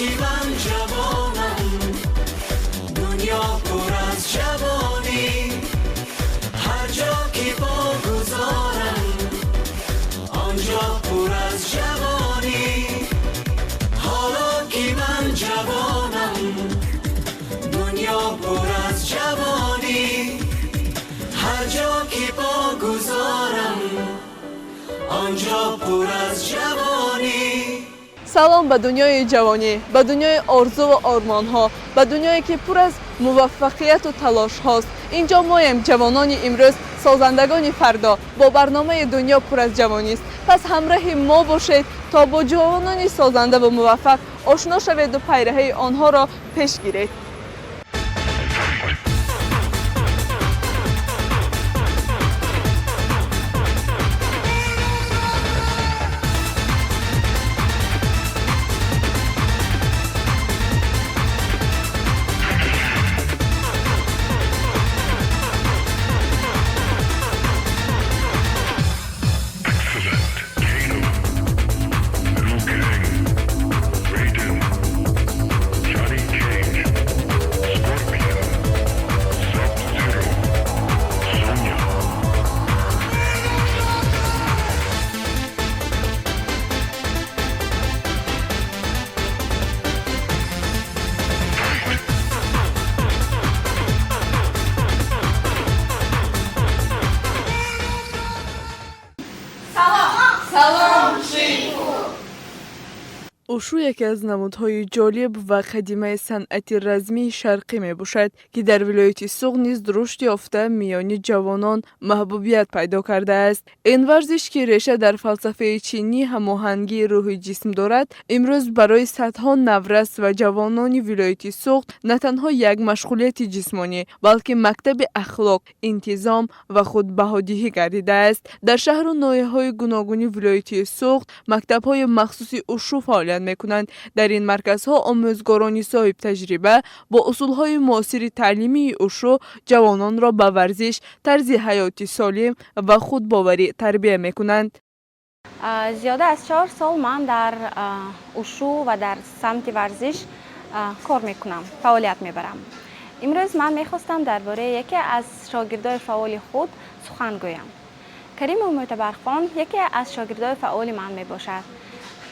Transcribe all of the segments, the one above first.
Ки ман ҷавонам, дунё пур аз ҷавонӣ. Ҳар ҷо ки по гузорам, он ҷо пур аз ҷавонӣ. Ҳоло ки ман ҷавонам, дунё пур аз ҷавонӣ. Ҳар ҷо ки по гузорам, он ҷо пур аз ҷавонӣ. Салом ба дунёи ҷавонӣ, ба дунёи орзуву ормонҳо, ба дунёе ки пур аз муваффақияту талошҳост. Инҷо моем, ҷавонони имрӯз, созандагони фардо, бо барномаи «Дунё пур аз ҷавонист». Пас ҳамроҳи мо бошед, то бо ҷавонони созанда ва муваффақ ошно шаведу пайраҳаи онҳоро пеш гиред. Excellent. Kano. Liu Kang. Raiden. Johnny Cage. Scorpion. Sub-Zero. Sonya. Салом! Ушу яке аз намудҳои ҷолиб ва қадимаи санъати размии шарқӣ мебошад, ки дар вилояти Суғд низ рушд ёфта, миёни ҷавонон маҳбубият пайдо кардааст. Ин варзиш, ки реша дар фалсафаи чинии ҳамоҳангии рӯҳу ҷисм дорад, имрӯз барои садҳо наврас ва ҷавонони вилояти Суғд на танҳо як машғулияти ҷисмонӣ, балки мактаби ахлоқ, интизом ва худбаҳодиҳӣ гардидааст. Дар шаҳру ноҳияҳои гуногуни вилояти Суғд мактабҳои махсуси ушу фаъолият мекунанд. Дар ин марказҳо омӯзгорони соҳибтаҷриба бо усулҳои муосири таълимии ушу ҷавононро ба варзиш, тарзи ҳаёти солим ва худбоварӣ тарбия мекунанд. Зиёда аз 4 сол ман дар ушу ва дар самти варзиш кор мекунам, фаъолият мебарам. Имрӯз ман мехостам дар бораи яке аз шогирдои фаъоли худ сухан гӯям. Каримов Мӯътабархон яке аз шогирдои фаъоли ман мебошад.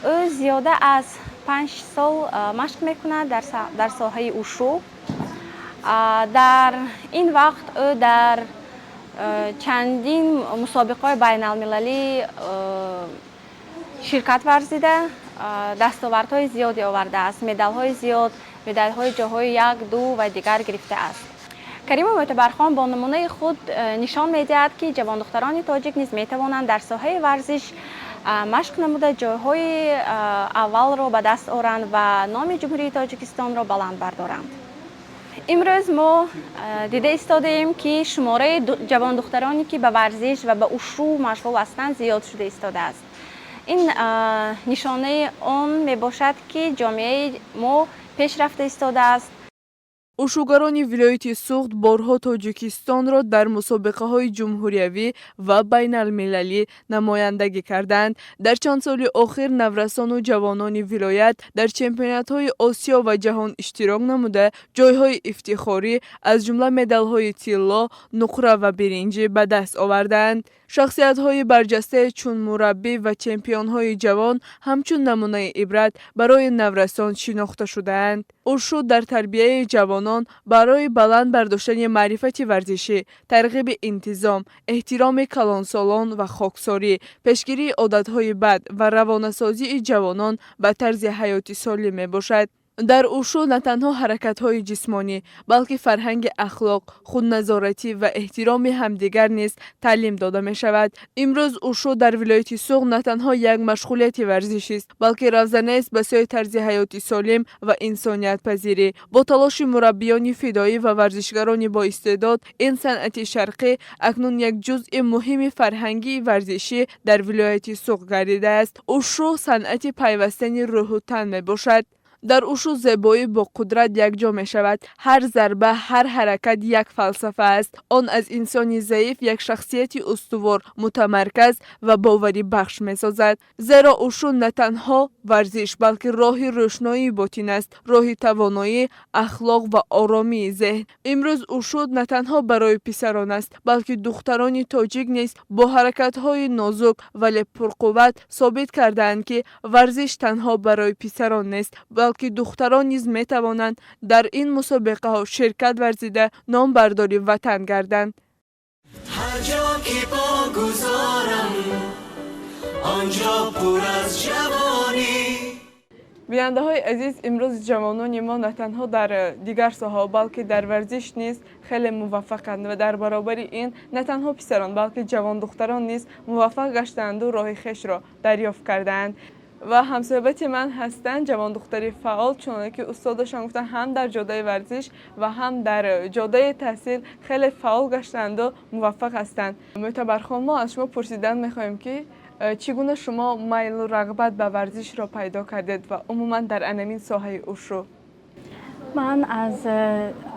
Ӯ зиёда аз 5 сол машқ мекунад дар соҳаи ушу. Дар ин вақт ӯ дар чандин мусобиқаҳои байналмилалӣ ширкат варзида, дастовардҳои зиёде овардааст, медалҳои зиёд, медалҳои ҷойҳои як, ду ва дигар гирифтааст. Каримов Мӯътабархон бо намунаи худ нишон медиҳад, ки ҷавондухтарони тоҷик низ метавонанд дар соҳаи варзиш машқ намуда, ҷойҳои аввалро ба даст оранд ва номи Ҷумҳурии Тоҷикистонро баланд бардоранд. Имрӯз мо дида истодаем, ки шумораи ҷавондухтароне, ки ба варзиш ва ба ушу машғул ҳастанд, зиёд шуда истодааст. Ин нишонаи он мебошад, ки ҷомеаи мо пеш рафта истодааст. Ушугарони вилояти Суғд борҳо Тоҷикистонро дар мусобиқаҳои ҷумҳуриявӣ ва байналмилалӣ намояндагӣ карданд. Дар чанд соли охир наврасону ҷавонони вилоят дар чемпионатҳои Осиё ва ҷаҳон иштирок намуда, ҷойҳои ифтихорӣ, аз ҷумла медалҳои тилло, нуқра ва биринҷӣ ба даст оварданд. Шахсиятҳои барҷастае чун мураббӣ ва чемпионҳои ҷавон ҳамчун намунаи ибрат барои наврасон шинохта шудаанд. Ушу дар тарбияи ҷавонон барои баланд бардоштани маърифати варзишӣ, тарғиби интизом, эҳтироми калонсолон ва хоксорӣ, пешгирии одатҳои бад ва равонасозии ҷавонон ба тарзи ҳаёти солим мебошад. Дар ушу на танҳо ҳаракатҳои ҷисмонӣ, балки фарҳанги ахлоқ, худназоратӣ ва эҳтироми ҳамдигар низ таълим дода мешавад. Имрӯз ушу дар вилояти Суғд на танҳо як машғулияти варзишист, балки равзанаест ба сӯи тарзи ҳаёти солим ва инсониятпазирӣ. Бо талоши мураббиёни фидоӣ ва варзишгарони боистеъдод, ин санъати шарқӣ акнун як ҷузъи муҳими фарҳангии варзишӣ дар вилояти Суғд гардидааст. Ушу санъати пайвастани рӯҳу тан мебошад. Дар ушу зебоӣ бо қудрат якҷо мешавад. Ҳар зарба, ҳар ҳаракат як фалсафа аст. Он аз инсони заиф як шахсияти устувор, мутамарказ ва боварибахш месозад, зеро ушу на танҳо Варзиш, балки роҳи рӯшноии ботин аст, роҳи тавоноӣ, ахлоқ ва оромии зеҳн. Имрӯз ушу на танҳо барои писарон аст, балки духтарони тоҷик низ бо ҳаракатҳои нозук, вале пурқувват собит кардаанд, ки варзиш танҳо барои писарон нест, балки духтарон низ метавонанд дар ин мусобиқаҳо ширкат варзида, номбардори ватан гарданд. Ҳар ҷо ки по гузорам, он ҷо пур аз ҷавонӣ. Бинандаҳои азиз, имрӯз ҷавонони мо на танҳо дар дигар соҳаҳо, балки дар варзиш низ хеле муваффақанд ва дар баробари ин на танҳо писарон, балки ҷавондухтарон низ муваффақ гаштаанду роҳи хешро дарёфт кардаанд. Ва ҳамсӯҳбати ман ҳастанд ҷавондухтари фаъол, чуноне ки устодашон гуфтанд, ҳам дар ҷодаи варзиш ва ҳам дар ҷодаи таҳсил хеле фаъол гаштаанду муваффақ ҳастанд. Мӯътабархон, мо аз шумо пурсидан мехоҳем, ки чӣ гуна шумо майлу рағбат ба варзишро пайдо кардед ва умуман дар анамин соҳаи ушу? Ман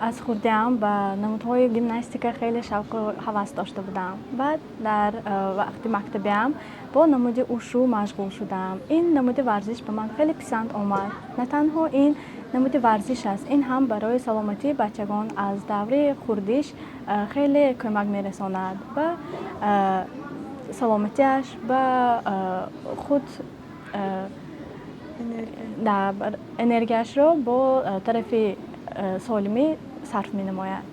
аз хурдиам ба намудҳои гимнастика хеле шавқу ҳавас дошта будам. Баъд дар вақти мактабиам бо намуди ушу машғул шудам. Ин намуди варзиш ба ман хеле писанд омад. На танҳо ин намуди варзиш аст, ин ҳам барои саломатии бачагон аз давраи хурдиш хеле кӯмак мерасонад ба саломатиаш, ба худ энергияшро бо тарафи солимӣ сарф менамояд.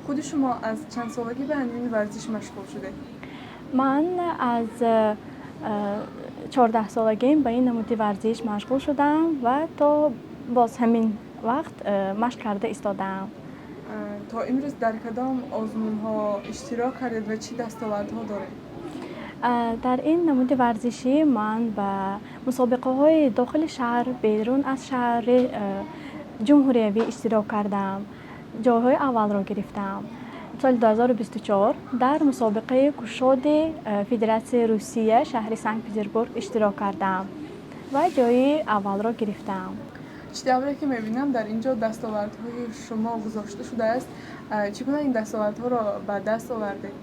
Худи шумо аз чанд солагӣ ба ҳамин варзиш машғул шудед? Ман аз 14-солагим ба ин намуди варзиш машғул шудам ва то боз ҳамин вақт машқ карда истодаам. То имрӯз дар кадом озмунҳо иштирок кардед ва чӣ дастовардҳо доред? Дар ин намуди варзишӣ ман ба мусобиқаҳои дохили шаҳр, берун аз шаҳри ҷумҳуриявӣ иштирок кардам, ҷойҳои аввалро гирифтам. Соли 2024 дар мусобиқаи кушоди Федератсияи Русия, шаҳри Санкт Петербург иштирок кардам ва ҷойи аввалро гирифтам. Чӣ тавре ки мебинам, дар ин ҷо дастовардҳои шумо гузошта шудааст. Чӣ гуна ин дастовардҳоро ба даст овардед?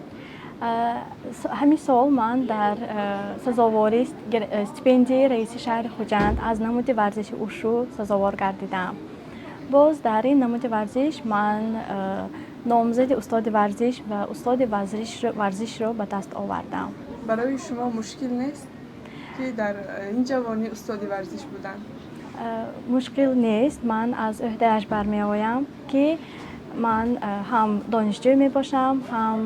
Ҳамин сол ман дар сазовори стипендияи раиси шаҳри Хуҷанд аз намуди варзиши ушу сазовор гардидам. Боз дар ин намуди варзиш ман номзади устоди варзиш ва устоди варзишро ба даст овардам. Барои шумо мушкил нест, ки дар ин ҷавонӣ устоди варзиш будан? Мушкил нест, ман аз ӯҳдааш бармеоям, ки ман ҳам донишҷӯ мебошам, ҳам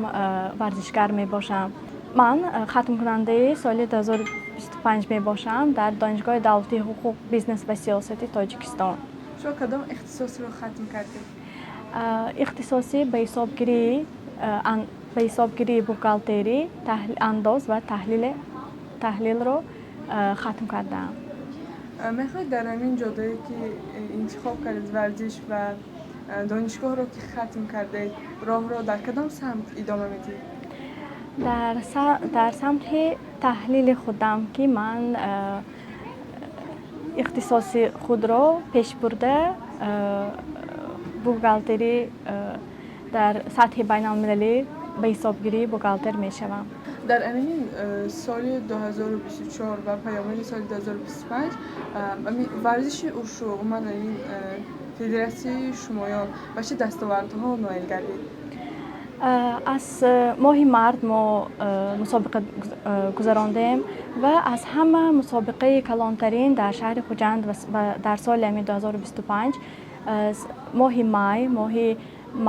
варзишгар мебошам. Ман хатмкунандаи соли 2025 мебошам дар Донишгоҳи давлатии ҳуқуқ, бизнес ва сиёсати Тоҷикистон. Шумо кадом ихтисосро хатм кардед? Ихтисоси ба ҳисобгирии бухгалтерӣ, андоз ва таҳлилро хатм кардаам. Мехоҳед дар ҳамин ҷодае, ки интихоб кардед, варзиш ва донишгоҳро ки хатм кардед, роҳро дар кадом самт идома медиҳед? Дар самти таҳлили худам, ки ман ихтисоси худро пеш бурда, бухгалтерӣ дар сатҳи байналмилалӣ ба ҳисобгирии бухгалтер мешавам. Дар анамин соли 2024 ва паёмади соли 2025 варзиши ушу, умуман ин федератсияи шумоён ба чӣ дастовардҳо ноил гардид? Аз моҳи март мо мусобиқа гузарондем ва аз ҳама мусобиқаи калонтарин дар шаҳри Хуҷанд ва дар соли ҳамин 2025 моҳи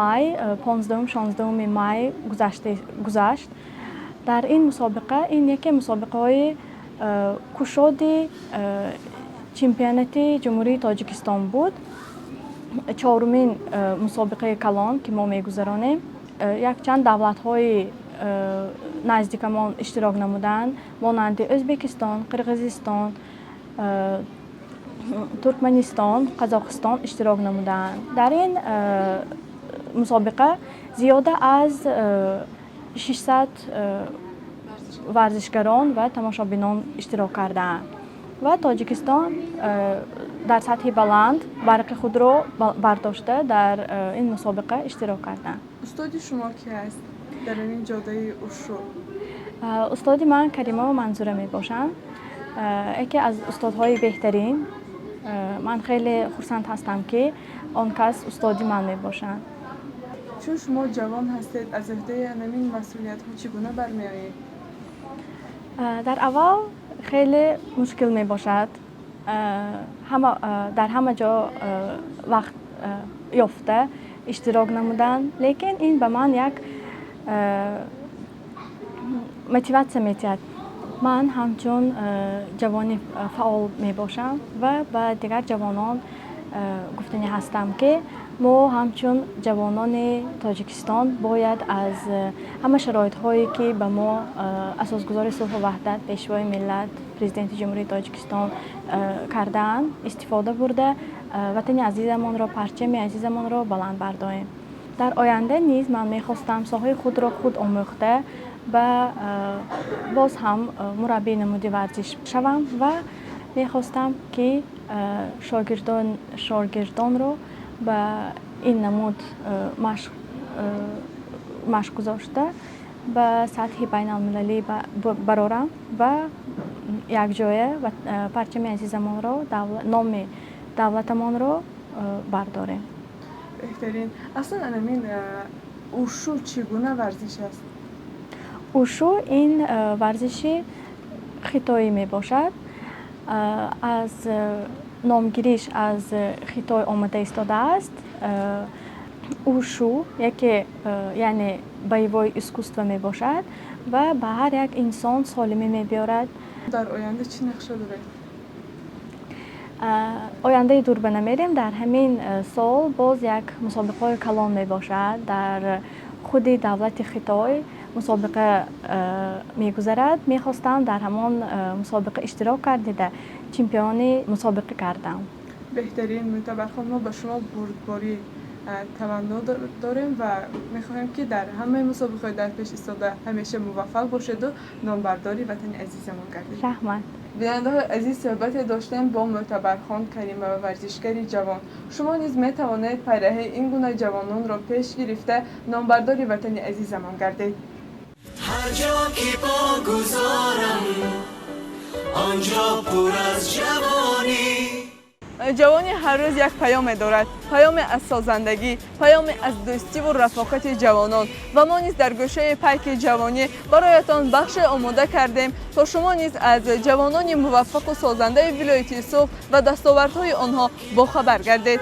май, 15-ум, 16-уми май гузашт. Дар ин мусобиқа, ин яке мусобиқаҳои кушоди чемпионати Ҷумҳурии Тоҷикистон буд, чорумин мусобиқаи калон, ки мо мегузаронем. Якчанд давлатҳои наздикамон иштирок намуданд, монанди Ӯзбекистон, Қирғизистон, Туркманистон, Қазоқистон иштирок намуданд. Дар ин мусобиқа зиёда аз 600 варзишгарон ва тамошобинон иштирок кардаанд ва Тоҷикистон дар сатҳи баланд барқи худро бардошта дар ин мусобиқа иштирок карданд. Устоди шумо ки аст дар ин ҷодаи ушу? Устоди ман Каримова Манзура мебошанд. Яке аз устодҳои беҳтарин. Ман хеле хурсанд ҳастам, ки он кас устоди ман мебошанд. Чун шумо ҷавон ҳастед, аз уҳдаи ҳамин масъулиятҳо чӣ гуна бармеоед? Дар аввал хеле мушкил мебошад дар ҳама ҷо вақт ёфта иштирок намудан, лекин ин ба ман як мотиватсия медиҳад. Ман ҳамчун ҷавони фаъол мебошам ва ба дигар ҷавонон гуфтанӣ ҳастам, ки мо ҳамчун ҷавонони Тоҷикистон бояд аз ҳама шароитҳое, ки ба мо Асосгузори сулҳу ваҳдат, Пешвои миллат, Президенти Ҷумҳурии Тоҷикистон кардаанд, истифода бурда, ватани азизамонро, парчами азизамонро баланд бардорем. Дар оянда низ ман мехостам соҳаи худро худ омӯхта, ба боз ҳам мураббии намуди варзиш шавам ва мехостам, ки шогирдонро ба ин намуд машқ гузошта, ба сатҳи байналмилалӣ барорам ва якҷоя парчами азизамонро, номи давлатамонро бардорем. Беҳтарин. Аслан анамин ушу чӣ гуна варзиш аст? Ушу ин варзиши хитоӣ мебошад. Аз номгириш аз Хитой омада истодааст. Ушу яке, яъне боевое искусство мебошад ва ба ҳар як инсон солимӣ мебиёрад. Дар оянда чӣ нақша доред? Ояндаи дур ба намерем, дар ҳамин сол боз як мусобиқаҳои калон мебошад. Дар худи давлати Хитой мусобиқа мегузарад. Мехостам дар ҳамон мусобиқа иштирок кардида, чемпиони мусобиқа кардам. Беҳтарин, Мӯътабархон. Мо ба шумо бурдборӣ таманно дорем ва мехоҳем, ки дар ҳамаи мусобиқаҳои дар пеш истода ҳамеша муваффақ бошеду номбардори ватани азизамон гардед. Раҳмат. Бинандаҳои азиз, суҳбате доштем бо Мӯътабархон Каримова, варзишгари ҷавон. Шумо низ метавонед пайраҳаи ин гуна ҷавононро пеш гирифта, номбардори ватани азизамон гардед. Ҳар ҷо ки по гузорам, он ҷо пур аз ҷавонӣ. Ҷавонӣ ҳар рӯз як паёме дорад, паёме аз созандагӣ, паёме аз дӯстиву рафоқати ҷавонон. Ва мо низ дар гӯшаи Пайки ҷавонӣ бароятон бахше омода кардем, то шумо низ аз ҷавонони муваффақу созандаи вилояти Суғд ва дастовардҳои онҳо бохабар гардед.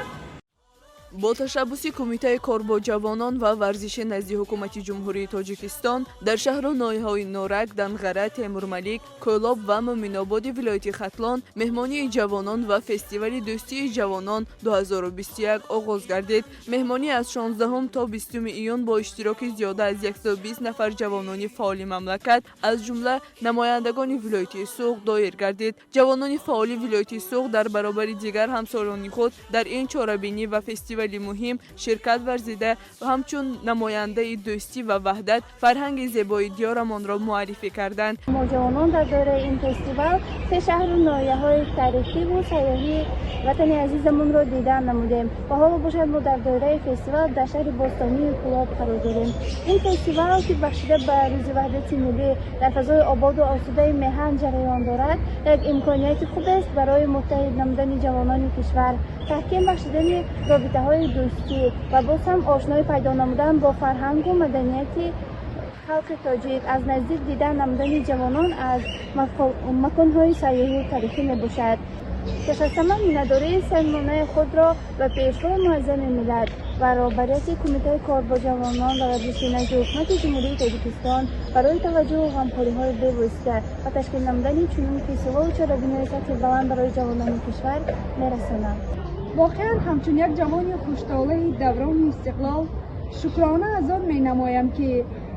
Бо ташаббуси Кумитаи кор бо ҷавонон ва варзиши назди Ҳукумати Ҷумҳурии Тоҷикистон дар шаҳру ноҳияҳои Норак, Данғара, Темурмалик, Кӯлоб ва Муъминободи вилояти Хатлон меҳмонии ҷавонон ва фестивали дӯстии ҷавонон 2021 оғоз гардид. Меҳмонӣ аз 16 то 20 июн бо иштироки зиёда аз 120 нафар ҷавонони фаъоли мамлакат, аз ҷумла намояндагони вилояти Суғд, доир гардид. Ҷавонони фаъоли вилояти Суғд дар баробари дигар ҳамсолони худ дар ин чорабинӣ ва фестивали муҳим ширкат варзида, ҳамчун намояндаи дӯстӣ ва ваҳдат фарҳанги зебои диёрамонро муаррифӣ карданд. Мо, ҷавонон, дар доираи ин фестивал се шаҳру ноҳияҳои таърихиву сайёҳии ватани азизамонро дидан намудем ва ҳоло бошад, мо дар доираи фестивал дар шаҳри бостонии Кӯлоб қарор дорем. Ин фестивал, ки бахшида ба Рӯзи ваҳдати миллӣ дар фазои ободу осудаи меҳан ҷараён дорад, як имконияти хубест барои муттаҳид намудани ҷавонони кишвар, таҳким бахшидани робитаҳои дӯстӣ ва боз ҳам ошноӣ пайдо намудан бо фарҳангу маданияти халқи тоҷик, аз наздик дидан намудани ҷавонон аз маконҳои сайёҳию таърихӣ мебошад. Пеш аз ҳама миннатдории самимонаи худро ба Пешвои муаззами миллат ва роҳбарияти Кумитаи кор бо ҷавонон ва варзиши назди Ҳукумати Ҷумҳурии Тоҷикистон барои таваҷҷӯҳу ғамхориҳои бевосита ва ташкил намудани чунин фестиволу чорабиниҳои сатҳи баланд барои ҷавонони кишвар мерасонам. Воқеан, ҳамчун як ҷавони хуштолеи даврони истиқлол, шукрона аз он менамоям, ки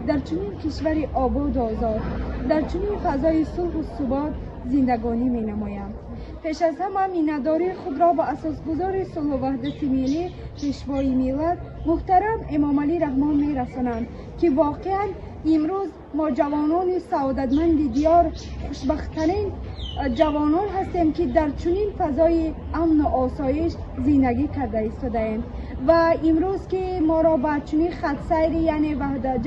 дар чунин кишвари ободу озод, дар чунин фазои сулҳу субот зиндагонӣ менамоям. Пеш аз ҳама миннатдории худро ба Асосгузори сулҳу ваҳдати миллӣ, Пешвои миллат муҳтарам Эмомалӣ Раҳмон мерасонам, ки воқеан имрӯз мо, ҷавонони саодатманди диёр, хушбахттарин ҷавонон ҳастем, ки дар чунин фазои амну осоиш зиндагӣ карда истодаем. Ва имрӯз, ки моро ба чунин хатсайри, яъне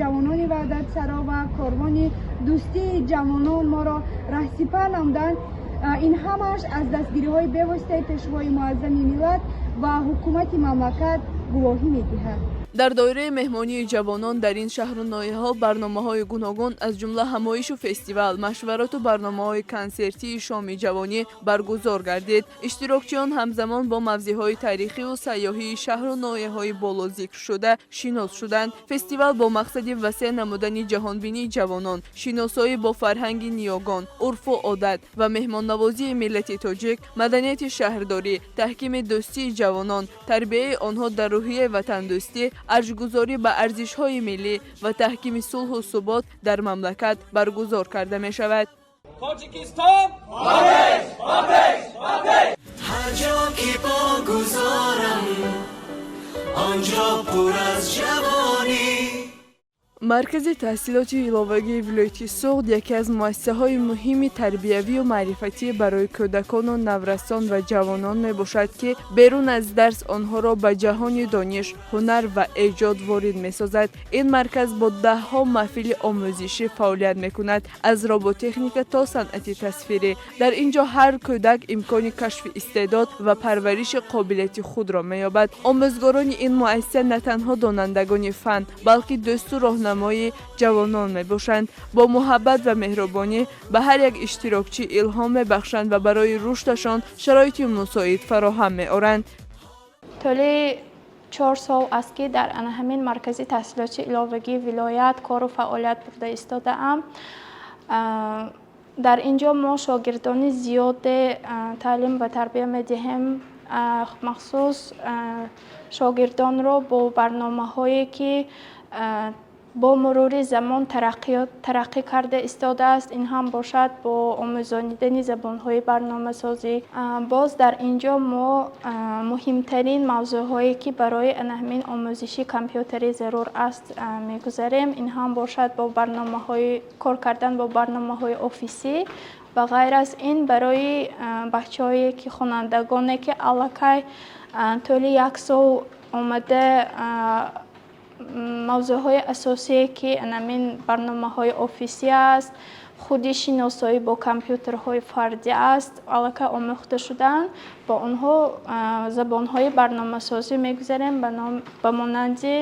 ҷавонони ваҳдатсаро ва корвони дӯстии ҷавонон моро раҳсипар намуданд. Ин ҳамааш аз дастгириҳои бевоситаи Пешвои Муаззами миллат ва ҳукумати мамлакат гувоҳӣ медиҳад. Дар доираи меҳмонии ҷавонон дар ин шаҳру ноҳияҳо барномаҳои гуногун, аз ҷумла ҳамоишу фестивал, машварату барномаҳои консертии шоми ҷавонӣ баргузор гардид. Иштирокчиён ҳамзамон бо мавзеъҳои таърихиву сайёҳии шаҳру ноҳияҳои болозикршуда шинос шуданд. Фестивал бо мақсади васеъ намудани ҷаҳонбинии ҷавонон, шиносоӣ бо фарҳанги ниёгон, урфу одат ва меҳмоннавозии миллати тоҷик, маданияти шаҳрдорӣ, таҳкими дӯстии ҷавонон, тарбияи онҳо дар рӯҳияи ватандӯстӣ, арҷгузорӣ ба арзишҳои миллӣ ва таҳкими сулҳу субот дар мамлакат баргузор карда мешавад. Тоҷикистон! Ҳар ҷо ки по гузорам, он ҷо пур аз ҷавонӣ. Маркази таҳсилоти иловагии вилояти Суғд яке аз муассисаҳои муҳими тарбиявию маърифатӣ барои кӯдакону наврасон ва ҷавонон мебошад, ки берун аз дарс онҳоро ба ҷаҳони дониш, ҳунар ва эҷод ворид месозад. Ин марказ бо даҳҳо маҳфили омӯзишӣ фаъолият мекунад, аз роботехника то санъати тасвирӣ. Дар ин ҷо ҳар кӯдак имкони кашфи истеъдод ва парвариши қобилияти худро меёбад. Омӯзгорони ин муассиса на танҳо донандагони фан, балки дӯсту роҳнамои ҷавонон мебошанд. Бо муҳаббат ва меҳрубонӣ ба ҳар як иштирокчӣ илҳом мебахшанд ва барои рушдашон шароити мусоид фароҳам меоранд. Тӯли 4 сол аст, ки дар ана ҳамин маркази таҳсилоти иловагии вилоят кору фаъолият бурда истодаам. Дар ин ҷо мо шогирдони зиёде таълим ва тарбия медиҳем, махсус шогирдонро бо барномаҳое, ки бо мурури замон тараққӣ карда истодааст. Ин ҳам бошад бо омӯзонидани забонҳои барномасозӣ. Боз дар ин ҷо мо муҳимтарин мавзӯъҳое, ки барои ана ҳамин омӯзиши компютерӣ зарур аст, мегузарем. Ин ҳам бошад бо барномаҳои кор кардан бо барномаҳои офисӣ ва ғайр аз ин, барои бачаҳое ки, хонандагоне ки аллакай тӯли як сол омада, мавзӯъҳои асосие, ки ана ҳамин барномаҳои офисӣ аст, худи шиносоӣ бо компютерҳои фардӣ аст, аллакай омӯхта шудаанд, бо онҳо забонҳои барномасозӣ мегузарем, ба монанди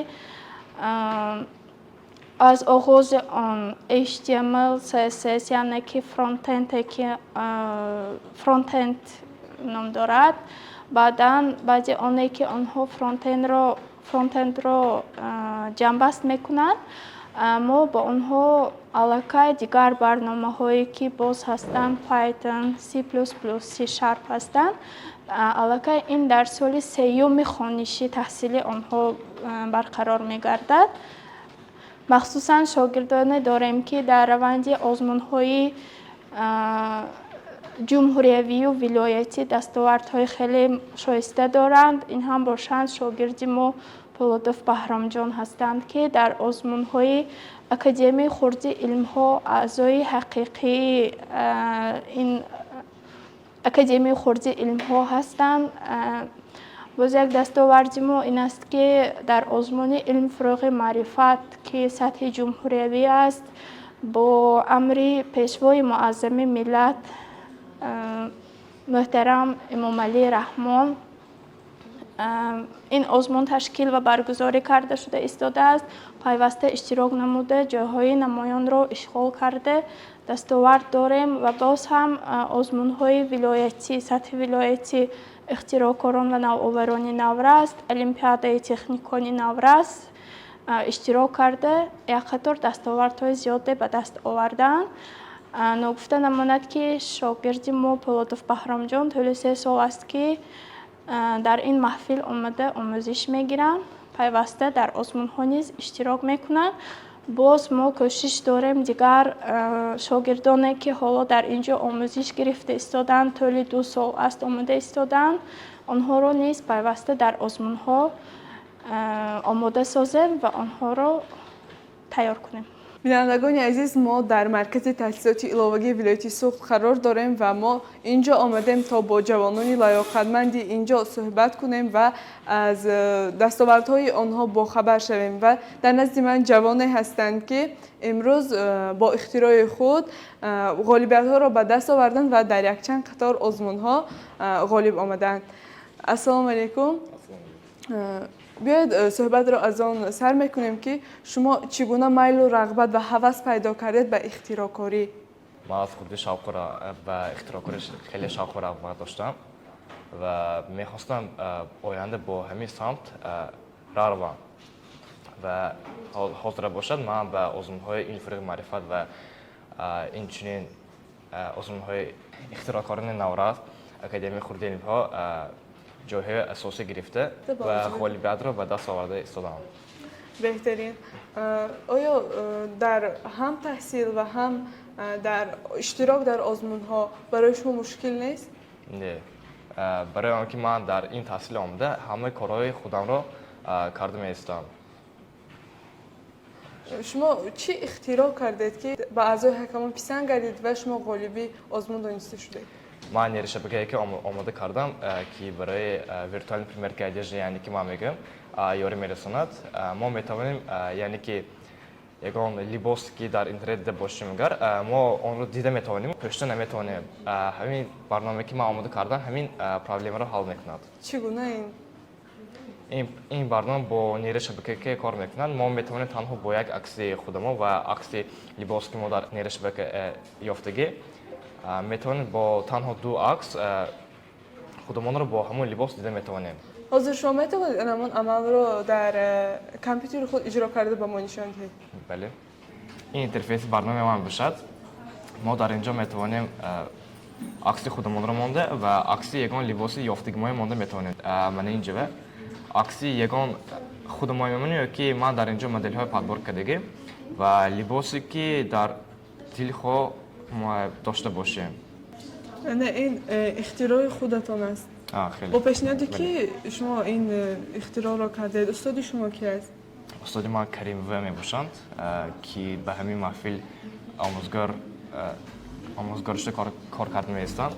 аз оғози он HTML, CSS, яъне ки фронтенд, ки фронтенд ном дорад. Баъдан, баъди оне ки онҳо фронтендро ҷамъбаст мекунанд, мо бо онҳо аллакай дигар барномаҳое, ки боз ҳастанд, Python, C++, C# ҳастанд. Аллакай ин дар соли сеюми хонишӣ, таҳсили онҳо барқарор мегардад. Махсусан шогирдоне дорем, ки дар раванди озмунҳои ҷумҳуриявию вилоятӣ дастовардҳои хеле шоиста доранд. Ин ҳам бошанд шогирди мо Полодов Баҳромҷон ҳастанд, ки дар озмунҳои Академияи хурди илмҳо, аъзои ҳақиқии ин Академияи хурди илмҳо ҳастанд. Боз як дастоварди мо ин аст, ки дар озмуни «Илм фурӯғи маърифат», ки сатҳи ҷумҳуриявӣ аст, бо амри Пешвои Муаззами миллат муҳтарам Эмомалӣ Раҳмон ин озмун ташкил ва баргузорӣ карда шуда истодааст, пайваста иштирок намуда, ҷойҳои намоёнро ишғол карда, дастовард дорем. Ва боз ҳам озмунҳои вилоятӣ, сатҳи вилоятӣ, «Ихтироъкорон ва навоварони наврас», олимпиадаи техникони наврас иштирок карда, як қатор дастовардҳои зиёде ба даст овардаанд. Ногуфта намонад, ки шогирди мо Полодов Баҳромҷон тӯли 3 сол аст, ки дар ин маҳфил омада омӯзиш мегиранд, пайваста дар озмунҳо низ иштирок мекунанд. Боз мо кӯшиш дорем дигар шогирдоне, ки ҳоло дар ин ҷо омӯзиш гирифта истодаанд, тӯли 2 сол аст омода истодаанд, онҳоро низ пайваста дар озмунҳо омода созем ва онҳоро тайёр кунем. Бинандагони азиз, мо дар маркази таҳсилоти иловагии вилояти Суғд қарор дорем ва мо ин ҷо омадем, то бо ҷавонони лаёқатманди ин ҷо суҳбат кунем ва аз дастовардҳои онҳо бохабар шавем. Ва дар назди ман ҷавоне ҳастанд, ки имрӯз бо ихтирои худ ғолибиятҳоро ба даст оварданд ва дар якчанд қатор озмунҳо ғолиб омаданд. Ассалому алайкум. Биёед, суҳбатро аз он сар мекунем, ки шумо чӣ гуна майлу рағбат ва ҳавас пайдо кардед ба ихтироъкорӣ? Ман аз хурдӣ шавқу ба ихтироъкорӣ, хеле шавқу рағбат доштам ва мехостам оянда бо ҳамин самт равам. Ва ҳозира бошад, ман ба озмунҳои илм, фурӯғи маърифат ва инчунин озмунҳои ихтироъкорони наврас, Академияи хурди илмҳо ҷойҳои асосӣ гирифта ва ғолибиятро ба даст оварда истодам. Беҳтарин. Оё дар ҳам таҳсил ва ҳам дар иштирок дар озмунҳо барои шумо мушкил нест? Не, барои он ки ман дар ин таҳсил омада ҳамаи корҳои худамро карда меистам. Шумо чӣ ихтироъ кардед, ки ба аъзои ҳакамон писанд гардид ва шумо ғолиби озмун дониста шудед? Ман нейрошабакае ки омода кардам, ки барои виртуальный примерки одежды, яъне ки ман мегӯям, ёрӣ мерасонад. Мо метавонем, яъне ки ягон либос ки дар интернет дида бошем, агар мо онро дида метавонем, пӯшида наметавонем. Ҳамин барномае ки ман омода кардам, ҳамин проблемаро ҳал мекунад. Чӣ гуна ин? Ин барнома бо нейрошабакае кор мекунад. Мо метавонем танҳо бо як акси худамо ва акси либос, ки мо дар нейрошабака ёфтагӣ, метавонем бо танҳо ду акс худамонро бо ҳамон либос дида метавонем. Ҳозир шумо метавонед ҳамон амалро дар компютери худ иҷро карда ба мо нишон диҳед? Бале, ин интерфейси барномаи ман бошад. Мо дар ин ҷо метавонем акси худамонро монда ва акси ягон либоси ёфтагимоя монда метавонем. Мана ин ҷава акси ягон худамон мемонем ё ки ман дар ин ҷо моделҳои подбор кардагӣ ва либосе ки дар дилхоҳ мо дошта бошем. Не, ин ихтирои худатон аст? Хеле. Бо пешниҳоди ки шумо ин ихтироъро кардед? Устоди шумо ки аст? Устоди ман Каримова мебошанд, ки ба ҳамин маҳфил омӯзгор шуда кор карда меистанд.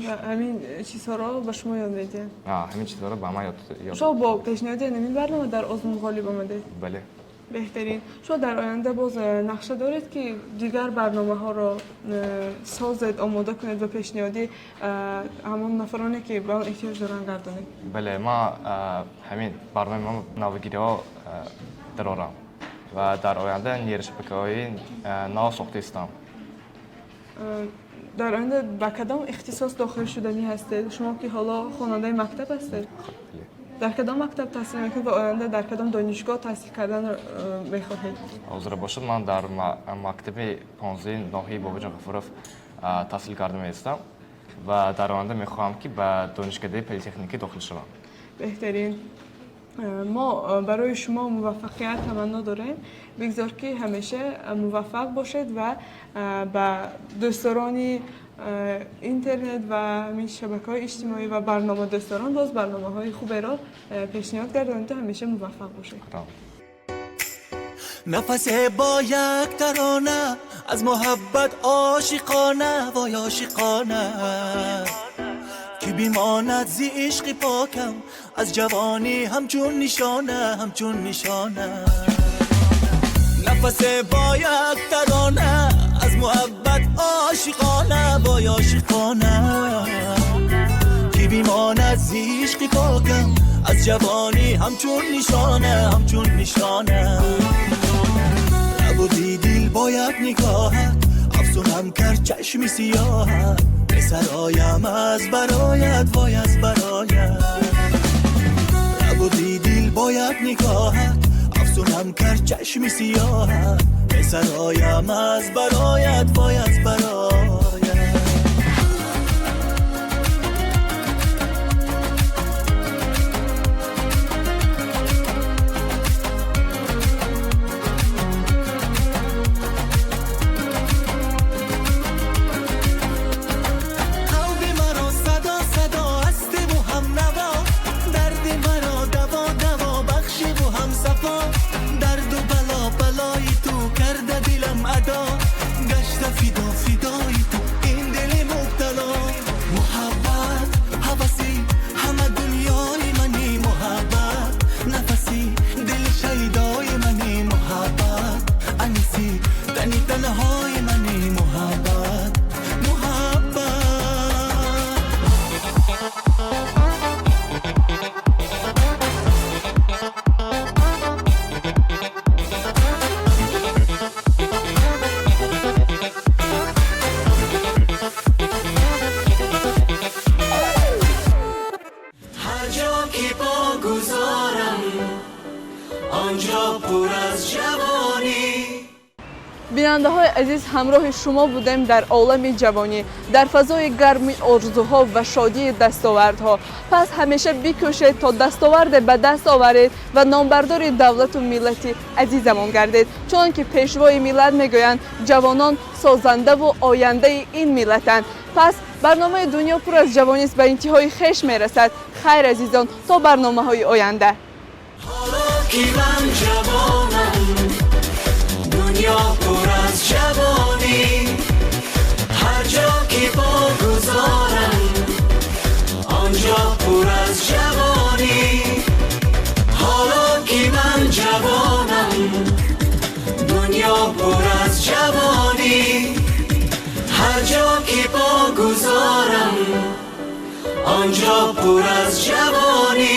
Ва ҳамин чизҳоро ба шумо ёд медиҳанд? Ҳамин чизҳоро ба ман ёд. Шумо бо пешниҳоди ҳамин барнома дар озмун ғолиб омадед? Бале. Беҳтарин. Шумо дар оянда боз нақша доред, ки дигар барномаҳоро созед, омода кунед ва пешниҳоди ҳамон нафароне, ки ба он эҳтиёҷ доранд, гардонед? Бале, ман ҳамин барномаи ман навгириҳо дарорам ва дар оянда нейрошабакаҳои нав сохта истам. Дар оянда ба кадом ихтисос дохил шуданӣ ҳастед? Шумо ки ҳоло хонандаи мактаб ҳастед, дар кадом мактаб таҳсил мекунед ва оянда дар кадом донишгоҳ таҳсил карданро мехоҳед? Ҳозира бошад, ман дар мактаби 15-и ноҳияи Бобоҷон Ғафуров таҳсил карда меистам ва дар оянда мехоҳам, ки ба донишкадаи политехникӣ дохил шавам. Беҳтарин. Мо барои шумо муваффақият таманно дорем. Бигзор, ки ҳамеша муваффақ бошед ва ба дӯстдорони интернет ва ҳамин шабакаҳои иҷтимоӣ ва барномадӯстдорон боз барномаҳои хуберо пешниҳод гардонед. Ҳамеша муваффақ бошед. Нафасе бо як тарона аз муҳаббат ошиқона, вой, ошиқона, ки бимонад зи ишқи покам аз ҷавонӣ ҳамчун нишона, ҳамчун нишона. Нафасе бо як тарона аз муҳаббат ошиқона, вой, ошиқона, ки бимонад зи ишқи покам аз ҷавонӣ ҳамчун нишона, ҳамчун нишона. Рабуди дил бо як нигоҳат, афсунам кард чашми сиёҳат. Месароям аз бароят, вой, аз бароят. Рабуди дил бо як нигоҳат, афсунам кард чашми сиёҳат. Месароям аз бароят, вой, аз бароят. Қалби маро садо садо ҳастиву ҳамнаво, дарди маро даво даво бахшиву ҳамсафо, дарду бало балои. آنجا پر از جوانی. Бинандаҳои азиз, ҳамроҳи шумо будем дар олами ҷавонӣ, дар фазои гарми орзуҳо ва шодии дастовардҳо. Пас ҳамеша бикӯшед, то дастоварде ба даст оваред ва номбардори давлату миллати азизамон гардед, чунон ки пешвои миллат мегӯянд: ҷавонон созандаву ояндаи ин миллатанд. Пас барномаи «Дунё пур аз ҷавонист» ба интиҳои хеш мерасад. Хайр, азизон, то барномаҳои оянда. حالا که من جوانم، دنیا پر از جوانی. هر جا که پا گذارم، آنجا پر از جوانی. حالا که من جوانم، دنیا پر از جوانی. هر جا که پا گذارم، آنجا پر از جوانی.